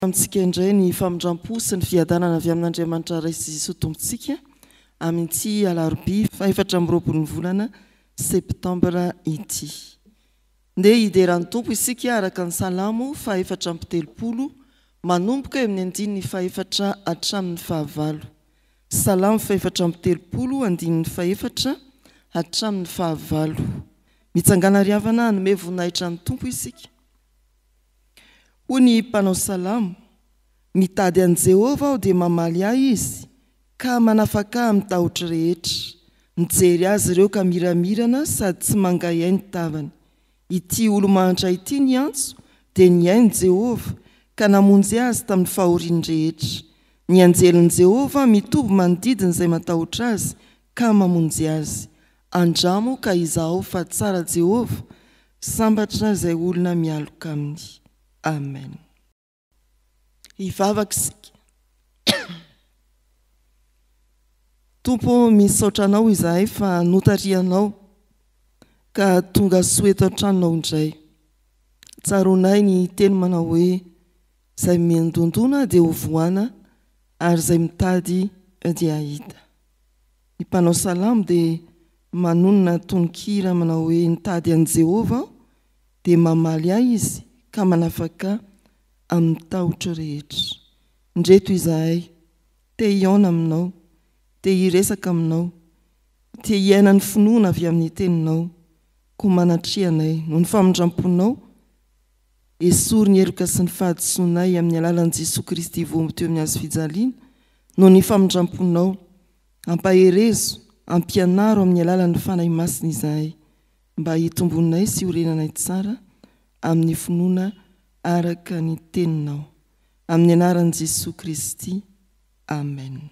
Amintsika indray ny famindram-po sy ny fiadanana avy amin'Andriamanitra Ray sy Jesoa Tompontsika amin'ity alarobia fahefatra amby roapolo ny volana septambra ity. Ndeha hidera ny Tompo isika araka ny Salamo faha-34 manomboka eo amin'ny andininy fahefatra hatramin'ny fahavalo. Salamo faha-34 andininy fahefatra hatramin'ny fahavalo. Mitsangàna ry havana hanome voninahitra ny Tompo isika. Hoy ny mpanao salamo, Mitady an'i Jehovah aho dia mamaly ahy izy, ka manafaka ahy amin'ny tahotro rehetra. Mijery azy ireo ka miramirana sady tsy mangahiahy ny tavany. Ity olo-mahantra ity niantso, dia nihaino Jehovah, ka namonjy azy tamin'ny fahoriany rehetra. Ny anjelin'i Jehovah mitoby manodidina izay matahotra azy, ka mamonjy azy. Andramo ka izahao fa tsara Jehovah, Sambatra izay olona mialoka aminy. Amen. Hivavaka isika. Tompo ô, misaotra Anao izahay fa notarihanao ka tonga soa eto an-tranonao indray. Tsaroanay ny teny manao hoe, Izay miandondona dia ho vohana ary izay mitady dia hahita. Ny mpanao salamo dia manonona tononkira manao hoe Nitady an'i Jehovah aho, dia mamaly ahy izy ka manafaka ahy amin'ny tahotro rehetra. Indreto izahay, te hihaona aminao, te hiresaka aminao, te hiaina ny finoana avy amin'ny teninao, koa manatreha anay noho ny famindram-ponao, Esory ny heloka sy ny fahadisoanay amin'ny alalan'i Jesoa Kristy voahombo teo amin'ny hazo fijaliana, noho ny famindram-ponao. Ampaherezo, ampianaro amin'ny alalan'ny Fanahy Masina izahay, mba hitombonay sy hiorenanay tsara amin'ny finoana araka ny Teninao. Amin'ny anaran'i Jesoa Kristy. Amen.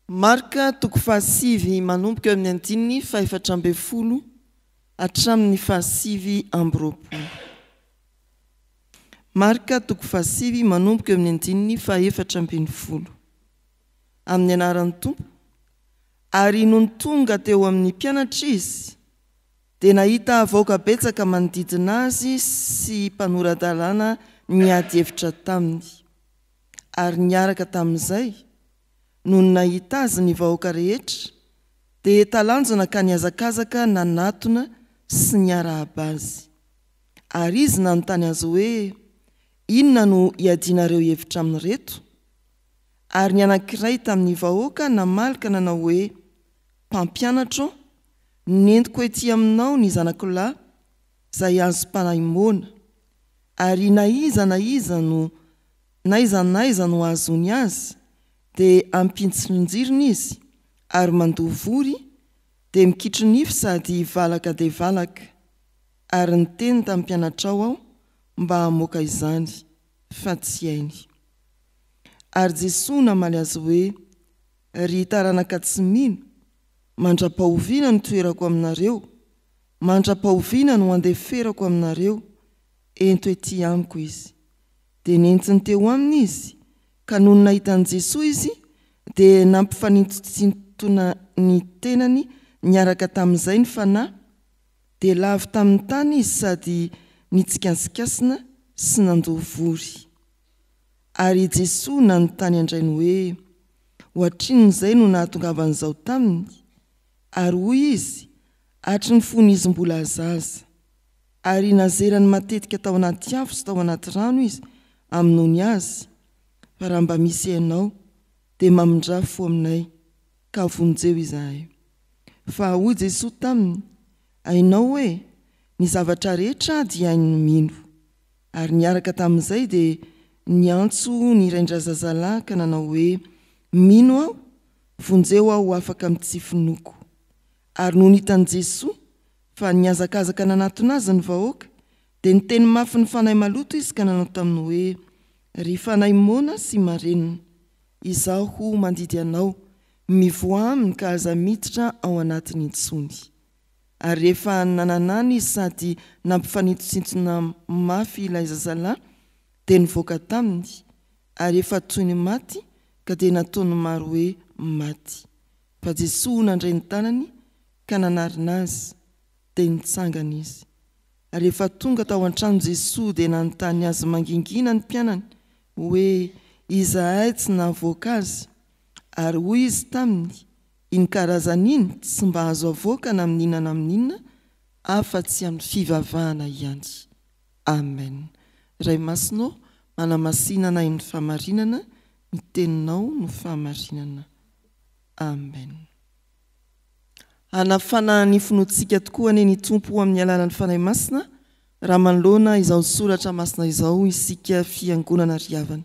Marka toko fahasivy manomboka eo amin'ny andininy fahefatra ambin'ny folo hatramin'ny fahasivy amby roapolo. Marka toko fahasivy manomboka eo amin'ny andininy faha-14. Amin'ny anaran'ny Tompo. Ary nony tonga teo amin'ny mpianatra izy, dia nahita vahoaka betsaka manodidina azy sy mpanora-dalàna niady hevitra taminy. Ary niaraka tamin'izay, nony nahita azy ny vahoaka rehetra, dia talanjona ka nihazakazaka nanatona sy niarahaba azy. Ary izy nanontany azy hoe, Inona no iadianareo hevitra amin'ireto? Ary ny anankiray tamin'ny vahoaka namaly ka nanao hoe, Mpampianatra ô, nentiko ety aminao ny zanako lahy, izay azom-panahy moana. Ary na iza na iza no n'aiza n'aiza no ahazoany azy, dia ampintsirinjirina izy, ary mandoa vory, dia mikitro-nify sady valaka dia valaka. Ary niteny tamin'ny mpianatrao aho mba hamoaka izany, fa tsy hainy. Ary Jesoa namaly azy hoe, Ry taranaka tsy mino, mandra-pahoviana no toerako aminareo? Mandra-pahoviana no handeferako aminareo? Ento ety amiko izy. Dia nentiny teo aminy izy, ka nony nahita an'i Jesoa izy, dia nampifanintontsintona ny tenany niaraka tamin'izay ny fanahy, dia lavo tamin'ny tany izy sady nitsikansikasina sy nandoa vory. Ary i Jesoa nanontany an-drainy hoe, Ohatrinona izay no nahatongavan'izao taminy? Ary hoy izy, Hatry ny fony izy mbola zaza. Ary nazerany matetika tao anaty afo sy tao anaty rano izy hamonoany azy, fa raha mba misy hainao, dia mamindrà fo aminay, ka vonjeo izahay. Fa hoy Jesoa taminy, Hainao hoe, ny zavatra rehetra dia hain'ny mino. Ary niaraka tamin'izay dia niantso ny rain-drazazalahy ka nanao hoe, Mino aho, vonjeo aho ho afaka amin'ny tsy finoako. Ary nony hitan'i Jesoa fa nihazakazaka nanatona azy ny vahoaka, dia niteny mafy ny fanahy maloto izy ka nanao taminy hoe, Ry fanahy moana sy marenina, izaho mandidy anao, mivoaha aminy ka aza miditra ao anatiny intsony. Ary rehefa nananana izy sady nampifanintontsintona mafy ilay zazalahy, dia nivoaka taminy, ary efa toy ny maty, ka dia nataon'ny maro hoe maty. Fa Jesoa nandray ny tanany ka nanarina azy, dia nitsangana izy. Rehefa tonga tao an-trano Jesoa dia nanontany Azy mangingina ny mpianany hoe, Izahay tsy nahavoaka azy. Ary hoy Izy taminy, Iny karazana iny tsy mba azo avoaka na amin'inona na amin'inona afa-tsy amin'ny fivavahana ihany. Amen. Ray Masina ô, manamasina anay amin'ny fahamarinana, ny Teninao no fahamarinana. Amen. Hanafana ny finoantsika tokoa anie ny Tompo amin'ny alalan'ny Fanahy Masina raha manoloana izao soratra masina izao isika Fiangonana ry havana.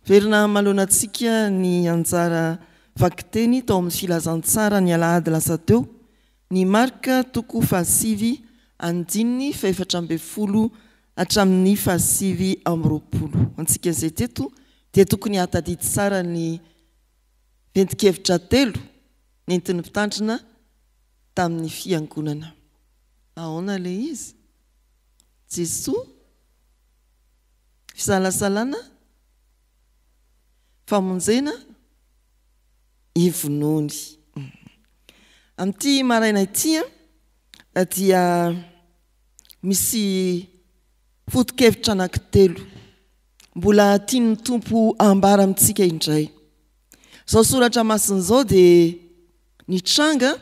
Velona manoloana antsika ny anjara vakiteny tao amin'ny Filazantsara ny alahady lasa teo, ny Marka toko fahasivy andininy fahefatra ambin'ny folo hatramin'ny fahasivy amby roapolo. Ho antsika izay teto dia tokony hahatadidy tsara ny ventin-kevitra telo nentin'ny mpitandrina tamin'ny fiangonana. Ahoana ilay izy? Jesoa, fisalasalana, famonjena, ivonony. Amin'ity maraina ity dia misy foto-kevitra anankitelo mbola tian'ny Tompo ambara amintsika indray. Izao soratra masina izao dia nitranga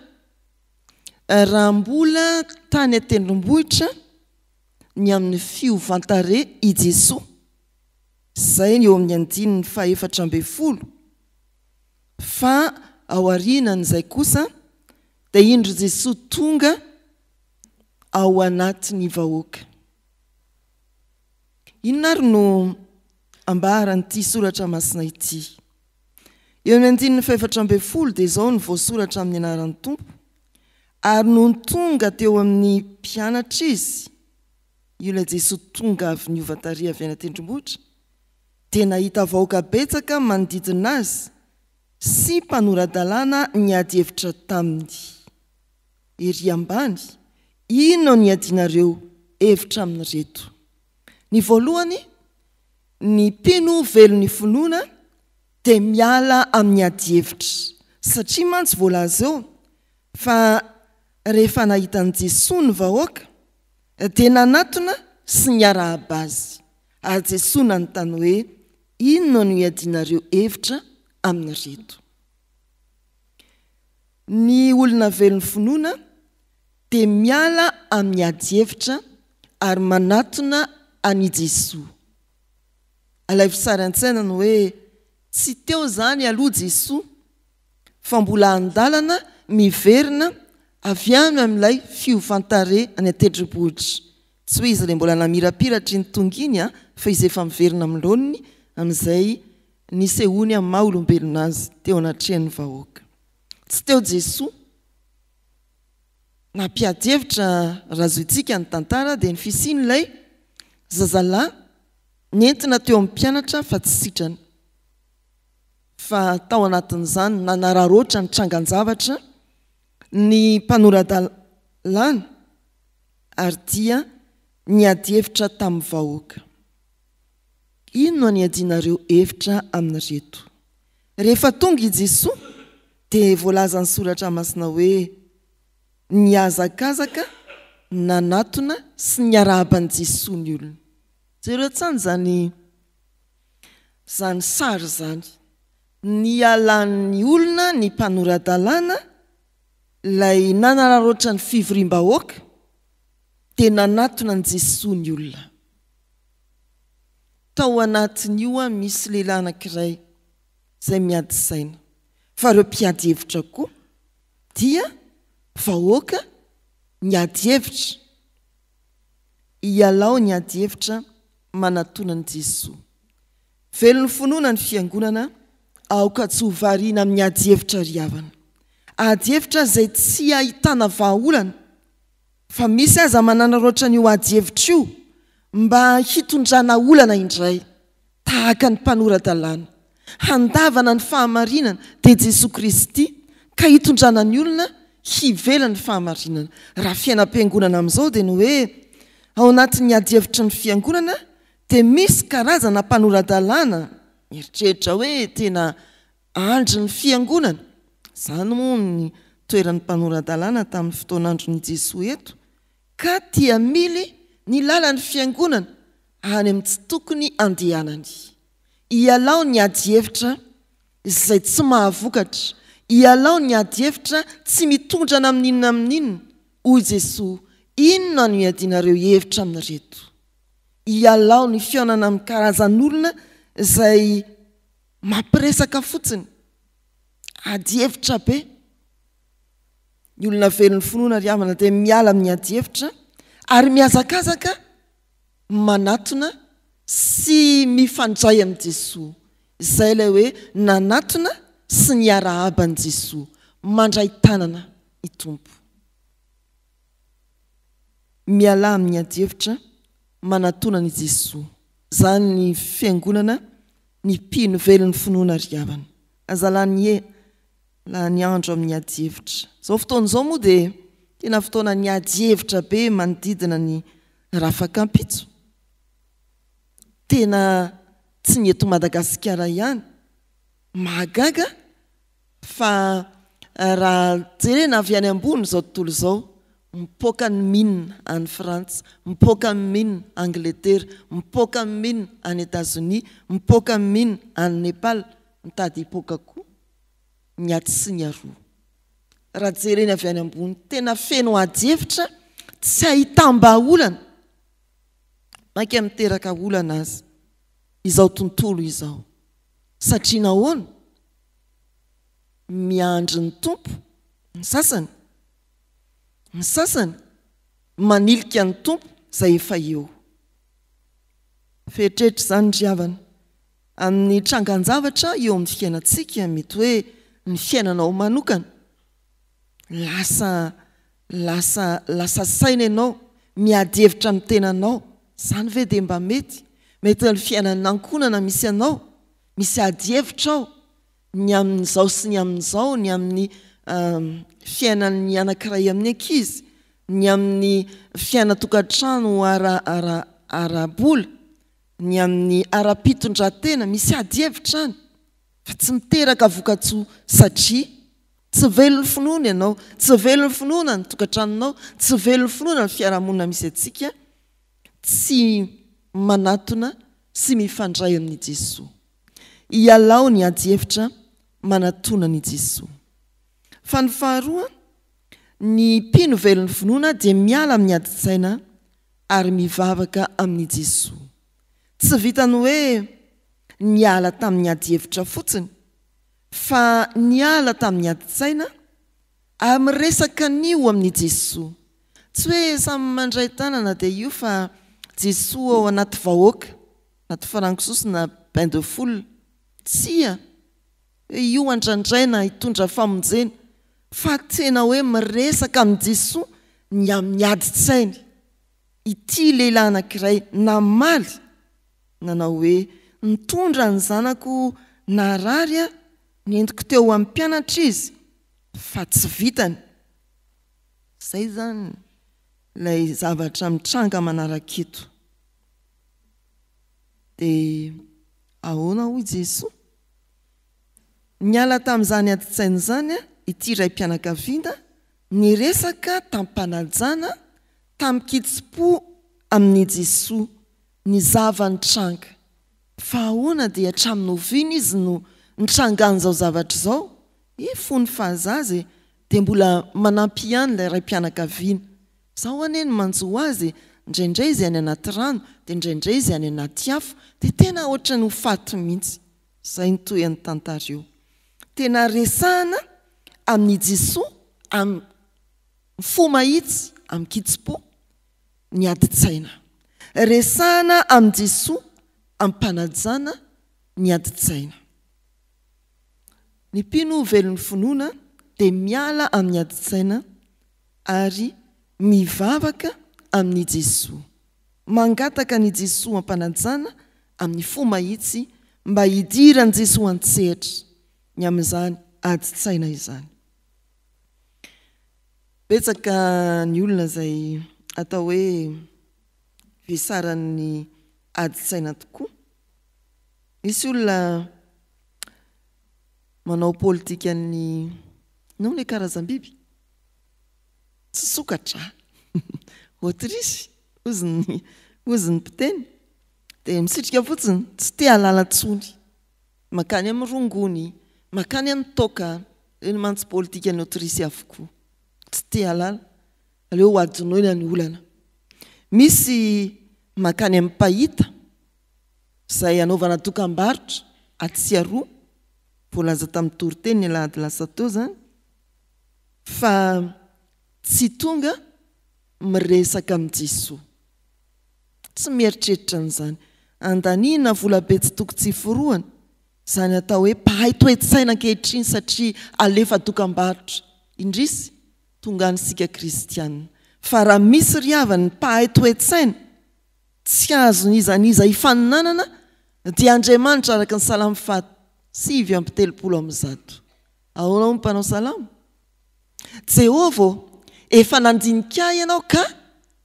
raha mbola tany an-tendrombohitra ny amin'ny fiovan-tarehy i Jesoa, izay ny eo amin'ny andininy fahefatra ambin'ny folo, fa aorianan'izay kosa dia indro Jesoa tonga ao anatin'ny vahoaka. Inona ary no ambaran'ity soratra masina ity? Eo amin'ny andininy fahefatra ambin'ny folo dia izao no voasoratra amin'ny anaran'ny Tompo, Ary nony tonga teo amin'ny mpianatra Izy, io ilay Jesoa tonga avy niova tarehy avy any an-tendrombohitra, dia nahita vahoaka betsaka manodidina Azy sy mpanora-dalàna niady hevitra taminy. Ery ambany, inona no iadianareo hevitra amin'ireto? Ny voalohany, ny mpino velon'ny finoana dia miala amin'ny adihevitra. Satria mantsy voalaza eo fa rehefa nahita an'i Jesoa ny vahoaka dia nanatona sy niarahaba Azy. Ary Jesoa nanontany hoe, Inona no iadianareo hevitra amin'ireto? Ny olona velon'ny finoana dia miala amin'ny adihevitra ary manatona an'i Jesoa. Alaivo sary an-tsaina ny hoe tsy teo izany aloha Jesoa fa mbola an-dalana miverina avy any amin'ilay fiovan-tarehy any an-tendrombohitra. Tsy hoe izy ilay mbola namirapiratra iny tonga iny fa izy efa miverina amin'ny laoniny amin'izay nisehoany amin'ny maha olombelona azy teo anatrehan'ny vahoaka. Tsy teo Jesoa. Nampiady hevitra raha zohintsika ny tantara dia ny fisian'ilay zazalahy nentina teo amin'ny mpianatra fa tsy sitrana. Fa tao anatin'izany nanararaotra ny trangan-javatra ny mpanora-dalàna ary dia niady hevitra tamin'ny vahoaka. Inona no iadianareo hevitra amin'ireto? Rehefa tonga i Jesoa dia voalazan'ny Soratra Masina hoe nihazakazaka nanatona sy niarahaba an'i Jesoa ny olona. Jereo tsara izany izany sary izany. Nialan'ny olona ny mpanora-dalàna, ilay nanararaotra ny fivoriam-bahoaka, dia nanatona an'i Jesoa ny olona. Tao anatin'io misy lehilahy anankiray izay miady saina. Fa ireo mpiady hevitra koa dia vahoaka niady hevitra. Ialao ny ady hevitra manatona an'i Jesoa. Velon'ny finoana ny Fiangonana, aoka tsy ho variana amin'ny ady hevitra ry havana. Ady hevitra izay tsy ahitana vahaolana, fa misy aza mananaraotra an'io ady hevitra io mba hitondrana olana indray. Tahaka ny mpanora-dalàna, handavana ny fahamarinana, dia Jesoa Kristy, ka hitondrana ny olona hivelan'ny fahamarinana. Raha fiainam-piangonana amin'izao dia ny hoe ao anatin'ny adihevitry ny fiangonana dia misy karazana mpanora-dalàna mieritreritra hoe tena andrin'ny fiangonana. Izany moa ny toeran'ny mpanora-dalàna tamin'ny fotoan'andron'i Jesoa eto. ka tia mily ny lalan'ny fiangonana any amin'ny tsy tokony andehanany. Ialao ny adihevitra izay tsy mahavokatra, ialao ny adihevitra tsy mitondra na amin'inona amin'inona, hoy Jesoa, inona no iadianareo hevitra amin'ireto? Ialao ny fihaonana amin'ny karazan'olona izay mampiresaka fotsiny, adihevitra be. Ny olona velon'ny finoana ry havana dia miala amin'ny adihevitra ary mihazakazaka manatona sy mifandray amin'i Jesoa. Izay ilay hoe nanatona sy niarahaba an'i Jesoa. Mandray tanana ny Tompo. Mialà amin'ny adihevitra, manatona an'i Jesoa. Izany ny fiangonana, ny mpino velon'ny finoana ry havana. Aza lany lany andro amin'ny adihevitra. Izao fotoana izao moa dia tena fotoanan'ny adihevitra be manodidina ny rafakampitso. Tena tsy ny eto Madagasikara ihany. Mahagaga fa raha jerena avy any ambony izao tontolo izao, mipoaka ny mine any Frantsa, mipoaka ny mine Angletera, mipoaka ny mine any Etazonia, mipoaka ny mine any Nepal, mitady hipoaka koa ny atsy sy ny aroa. Raha jerena avy any ambony, tena feno adihevitra tsy ahitam-bahaolana, mainka miteraka olana aza izao tontolo izao. Satria nahoana? Miandry ny Tompo ny sasany, ny sasany manilika ny Tompo izay efa eo. Feritreritra izany ry havana. Amin'ny trangan-javatra eo amin'ny fiainantsika, mety hoe ny fiainanao manokana, lasa lasa lasa saina ianao, miady hevitra amin'ny tenanao, izany ve dia mba mety? Mety ny fiainan'ny ankohonana misy anao, misy ady hevitra ao, ny amin'izao sy ny amin'izao, ny amin'ny fiainan'ny anankiray amin'ny ankizy, ny amin'ny fiainan-tokantrano ara ara ara-bola. Ny amin'ny ara-pitondran-tena, misy adihevitra any fa tsy miteraka vokatsoa satria tsy velon'ny finoana ianao, tsy velon'ny finoana ny tokantranonao, tsy velon'ny finoana ny fiarahamonina misy antsika, tsy manatona sy mifandray amin'i Jesoa. Ialao ny adihevitra manatona an'i Jesoa. Fa ny faharoa, ny mpino velon'ny finoana dia miala amin'ny adin-tsaina ary mivavaka amin'i Jesoa. Tsy vitan'ny hoe niala tamin'ny adihevitra fotsiny, fa niala tamin'ny adin-tsaina ary miresaka an'io amin'i Jesoa. Tsy hoe samy mandray tanana dia io fa Jesoa ao anaty vahoaka, anaty farango sosona, bain de foule. Tsia! Hoe io andrandraina hitondra famonjena, fa tena hoe miresaka amin'i Jesoa ny amin'ny adin-tsainy. Ity lehilahy anankiray namaly nanao hoe, Nitondra ny zanako narary aho, nentiko teo amin'ny mpianatra izy, fa tsy vitany. Izay izany ilay zavatra mitranga manaraka eto. Dia ahoana hoy Jesoa? Niala tamin'izany adin-tsaina izany ity raim-pianakaviana niresaka tam-panajana, tamin-kitsim-po amin'i Jesoa ny zava-nitranga. Fa ahoana dia hatramin'ny oviana izy no nitrangan'izao zavatra izao? He fony fahazaza e! Dia mbola manampy ihany ilay raim-pianakaviana. Izao anie ny manjo azy e! Indraindray izy any anaty rano, dia indraindray izy any anaty afo, dia tena ohatran'ny ho faty mihitsy. Izay no tohin'ny tantara io. Tena resahana amin'i Jesoa amin'ny fo mahitsy, amin-kitsim-po, ny adin-tsaina. Resahana amin'i Jesoa am-panajana ny adin-tsaina. Ny mpino velon'ny finoana dia miala amin'ny adin-tsaina ary mivavaka amin'i Jesoa. Mangataka an'i Jesoa am-panajana amin'ny fo mahitsy mba hidiran'i Jesoa an-tsehatra ny amin'izany adin-tsaina izany. Betsaka ny olona izay atao hoe vesaran'ny adin-tsaina tokoa. Misy olona manao politikan'ny, inona ilay karazam-biby? Tsy sokatra. Autriche, hozy ny hozy ny mpiteny, dia misitrika fotsiny, tsy te hahalala intsony. Mankany amin'ny rongony, mankany amin'ny toaka, ireny mantsy politikan'i Autriche avokoa. Tsy te hahalala, aleo hohadinoina ny olana. Misy mankany amin'ny mpahita, izay anaovana dokam-barotra atsy sy aroa, voalaza tamin'ny toriteny ny alahady lasa teo izany, fa tsy tonga miresaka amin'i Jesoa. Tsy mieritreritra an'izany. Andaniana volabe tsy toko tsy forohana, izany atao hoe mpahay toe-tsaina ankehitriny satria alefa dokam-barotra. Indrisy, tonga any isika kristiana. Fa raha misy ry havana ny mpahay toe-tsaina, tsy azon'iza n'iza ifaninanana dia Andriamanitra araka ny Salamo faha 139. Ahoana hoy ny mpanao salamo? Jehovah ô, efa nandinika ahy Ianao ka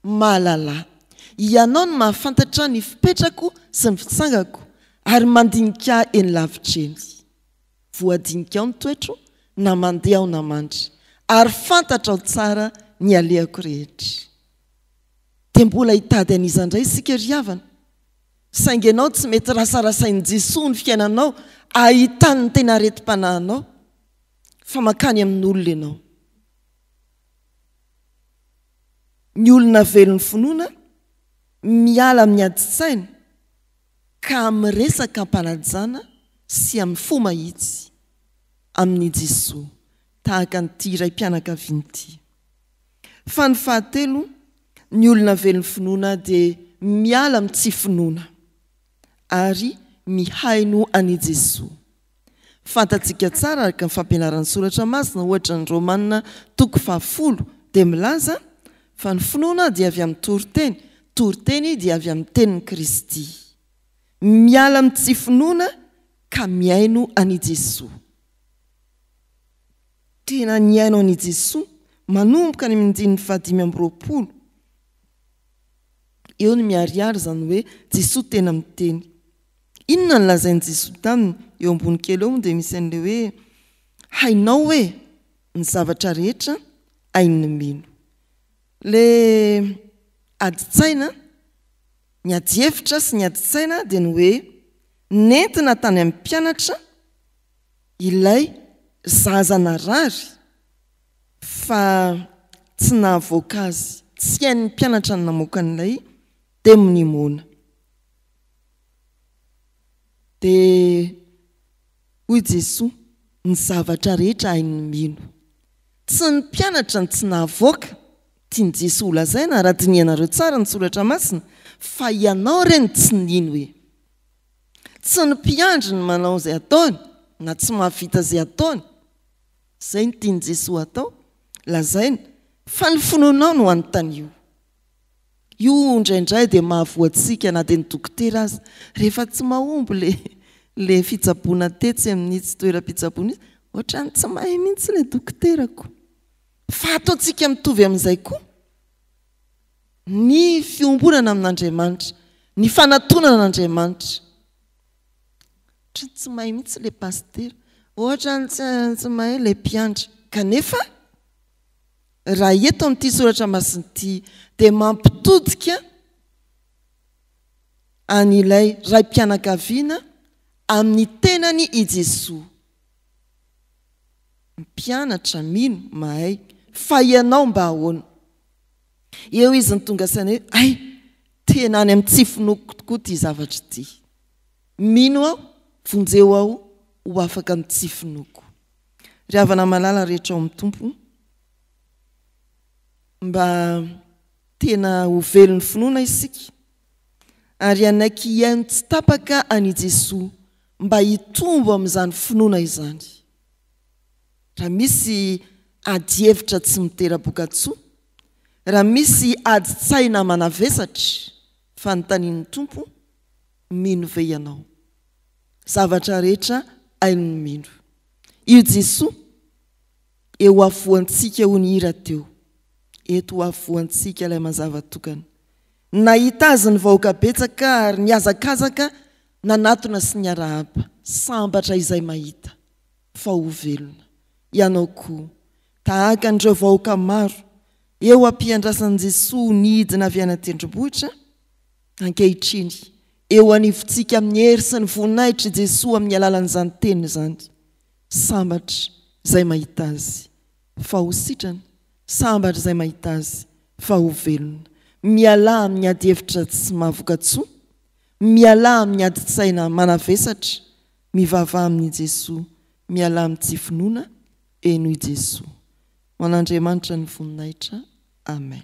mahalala. Ianao no mahafantatra ny fipetrako sy ny fitsangako, ary mandinika ahy eny lavitra eny. Voadinikao ny toetro, na mandeha aho na mandry, ary fantatrao tsara ny alehako rehetra. Dia mbola hitady an'iza indray isika ry havana? Saingy ianao tsy mety rasarasain'i Jesoa ny fiainanao ahitany ny tena aretim-panahinao fa mankany amin'olona ianao. Ny olona velon'ny finoana miala amin'ny adin-tsaina ka miresaka am-panajana sy amin'ny fo mahitsy amin'i Jesoa tahaka an'ity raim-pianakaviana ity. Fa ny fahatelo, ny olona velon'ny finoana dia miala amin'ny tsy finoana ary mihaino an'i Jesoa. Fantatsika tsara araka ny fampianaran'ny Soratra Masina, ohatra ny Romana toko fahafolo dia milaza fa ny finoana dia avy amin'ny toriteny, toriteny dia avy amin'ny tenin'i Kristy. Miala amin'ny tsy finoana ka mihaino an'i Jesoa. Tena nihaino an' i Jesoa manomboka any amin'ny andininy fahadimy amby 20. Eo no miharihary izany hoe Jesoa tena miteny. Inona no lazain'i Jesoa taminy? Eo ambony kely eo moa dia misy an'ilay hoe hainao hoe ny zavatra rehetra hain'ny mino. Ilay adin-tsaina, ny adihevitra sy ny adin-tsaina dia ny hoe nentina tany amin'ny mpianatra ilay zaza narary fa tsy nahavoaka azy, tsy hain'ny mpianatra ny namoaka an'ilay demonia moana. Dia hoy Jesoa, ny zavatra rehetra hain'ny mino. Tsy ny mpianatra no tsy nahavoaka, tian'i Jesoa ho lazaina raha dinihanareo tsara ny soratra masina, fa ianao re no tsy nino e! Tsy ny mpiandry no manao izay ataony na tsy mahavita izay ataony. Izay no tian'i Jesoa atao, lazaina, fa ny finoanao no anontanio. Io indraindray dia mahavoa antsika na dia ny dokotera aza. Rehefa tsy mahomby le le fitsaboana tetsy amin'itsy toeram-pitsaboana itsy, ohatran'ny tsy mahay mihitsy ilay dokoterako. Fa ataontsika mitovy amin'izay koa. Ny fiombonana amin'Andriamanitra, ny fanatonana an'Andriamanitra. Ohatran'ny tsy mahay mihitsy ilay pasitera, ohatran'ny tsy mahay ilay mpiandry. Kanefa raha eto amin'ity soratra masina ity dia mampitodika an'ilay raim-pianakaviana amin'ny tenany i Jesoa. Mpianatra, mino, mahay. Fa ianao mba ahoana? Eo izy no tonga saina hoe, hay, tena any amin'ny tsy finoako tokoa ity zavatra ity. Mino aho, vonjeo aho ho afaka amin'ny tsy finoako. Ry havana malala rehetra ao amin'ny Tompo, mba tena ho velon'ny finoana isika ary hanaiky hihaino tsy tapaka an'i Jesoa mba hitombo amin'izany finoana izany. Raha misy adihevitra tsy mitera-bokatsoa, raha misy adin-tsaina manavesatra, fanontanian'ny Tompo, mino ve ianao? Zavatra rehetra hain'ny mino. Io Jesoa eo afovoantsika hoy ny hira teo, eto afovoantsika ilay mazava tokana. Nahita azy ny vahoaka betsaka ary nihazakazaka nanatona sy niarahaba, sambatra izay mahita. fa ho velona. Ianao koa, tahaka an'ireo vahoaka maro, Eo am-piandrasan'i Jesoa nidina avy any an-tendrombohitra, ankehitriny, eo anivontsika amin'ny hery sy ny voninahitr'i Jesoa amin'ny alalan'izany teny izany. Sambatra izay mahita Azy, fa ho sitrana, sambatra izay mahita Azy, fa ho velona. Mialà amin'ny adihevitra tsy mahavoka-tsoa, mialà amin'ny adin-tsaina manavesatra, mivavaha amin'i Jesoa, mialà amin'ny tsy finoana, henoy Jesoa. Ho an'Andriamanitra ny voninahitra. Amen.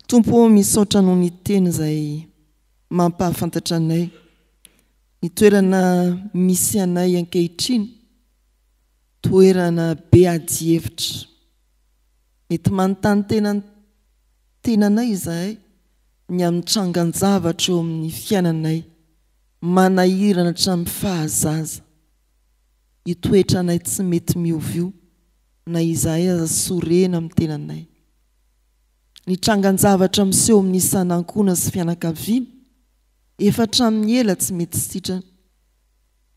Tompo ô, misaotra noho ny teny izay mampahafantatra anay ny toerana misy anay ankehitriny, toerana be adihevitra. Mety manontany tena ny tenanay izahay ny amin'ny trangan-javatra eo amin'ny fiainanay manahirana hatramin'ny fahazaza. Io toetranay tsy mety miova io na izahay aza sorena amin'ny tenanay. Ny trangan-javatra miseho amin'ny isan'ankohona sy fianakaviana, efa hatramin'ny ela tsy mety sitrana.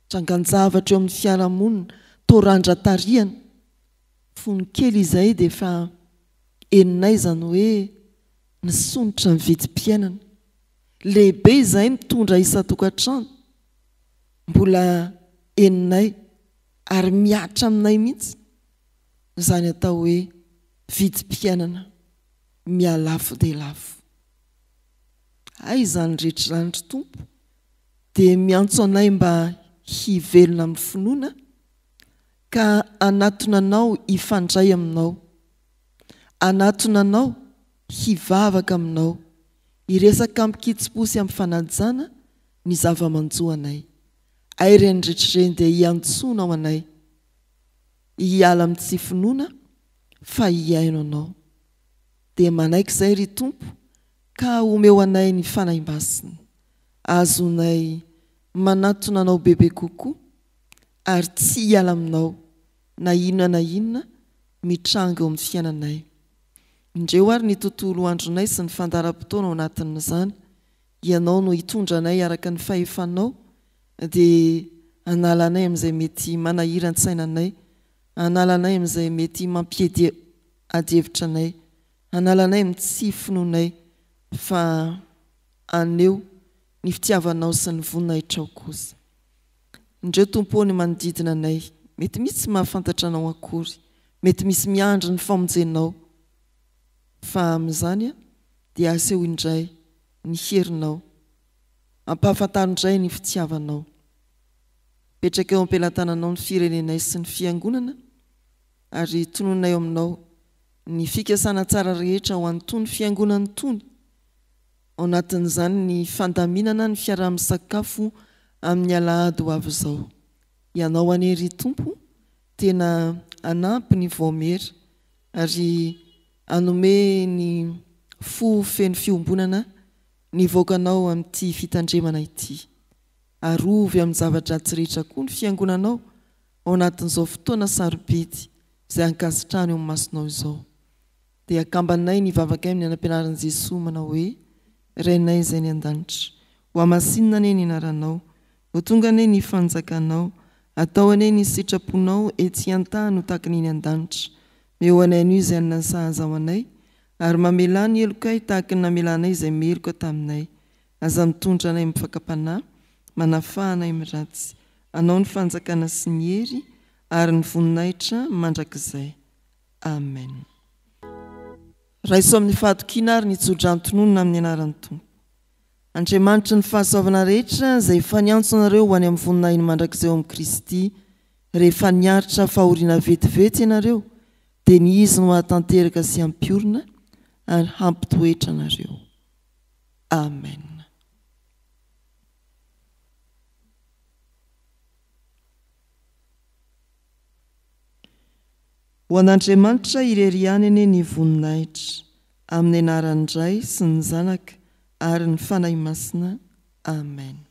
Trangan-javatra eo amin'ny fiarahamonina toa randra-tarihana. Fony kely izahay dia efa henonay izany hoe nisondrotra ny vidim-piainana. Lehibe izahay mitondra isan-tokantrano. Mbola henonay ary mihatra aminay mihitsy izany atao hoe vidim-piainana mihalafo dia lafo. Hay izany rehetra izany ry Tompo dia miantso anay mba hivelona amin'ny finoana ka hanatona Anao hifandray Aminao, hanatona Anao hivavaka Aminao, hiresaka amin-kitsim-po sy amin'ny fanajana ny zava-manjo anay. Hay ireny rehetra ireny dia hiantsoanao anay hiala amin'ny tsy finoana fa hihaino Anao. Dia manaiky izay ry Tompo ka omeo anay ny Fanahy Masina ahazoanay manatona Anao bebe kokoa ary tsy hiala Aminao na inona na inona mitranga eo amin'ny fiainanay. Indreo ary ny tontolo andronay sy ny fandaharam-potoana ao anatin'izany Ianao no hitondra anay araka ny fahefanao, dia hanala anay amin'izay mety manahiran-tsaina anay, hanala anay amin'izay mety mampiady adihevitra anay, hanala anay amin'ny tsy finoanay, fa haneho ny fitiavanao sy ny voninahitrao kosa. Indreo Tompo ô ny manodidina anay, mety misy tsy mahafantatra Anao akory, mety misy miandry ny famonjenao, fa amin'izany dia aseho indray ny herinao, ampahafantaro indray ny fitiavanao. Apetraka eo am-pelatananao ny firenenay sy ny fiangonana ary tonononay eo aminao ny fikasana tsara rehetra ho an'itony fiangonana itony, ao anatin'izany ny fandaminana ny fiaraha-misakafo amin'ny alahady ho avy izao. Ianao anie ry Tompo tena hanampy ny vaomiera ary Hanome ny fo feno fiombonana ny vaokanao amin'ity fitandremana ity. Arovy amin'ny zava-dratsy rehetra koa ny fiangonanao ao anatin'izao fotoana sarobidy izay ankasitrahana eo amin'ny masonao izao. Dia akambanay ny vavakay amin'ny anampianaran'i Jesoa manao hoe, Rainay izay any an-danitra, hohamasinina anie ny anaranao, ho tonga anie ny fanjakanao, atao anie ny sitraponao ety an-tany ho tahaka ny eny an-danitra. Meo anay anio izay hanina sahaza ho anay, ary mamelà ny helokay tahaka ny namelanay izay meloka taminay. Aza mitondra anay amin'ny fakam-panahy, manafaha anay amin'ny ratsy. Anao ny fanjakana sy ny hery ary ny voninahitra mandrakizay. Amen. Raiso amin'ny fahatokiana ary ny tsodrano tononina amin'ny anaran'ny Tompo. Andriamanitry ny fahasoavana rehetra izay efa niantso anareo ho any amin'ny voninahiny mandrakizay ao amin'i Kristy, rehefa niaritra fahoriana vetivety ianareo, dia ny Izy no hahatanteraka sy hampiorina ary hampitoetra anareo. Amen. Ho an'Andriamanitra irery ihany anie ny voninahitra, amin'ny anaran'ny Ray sy ny Zanaka ary ny Fanahy Masina. Amen.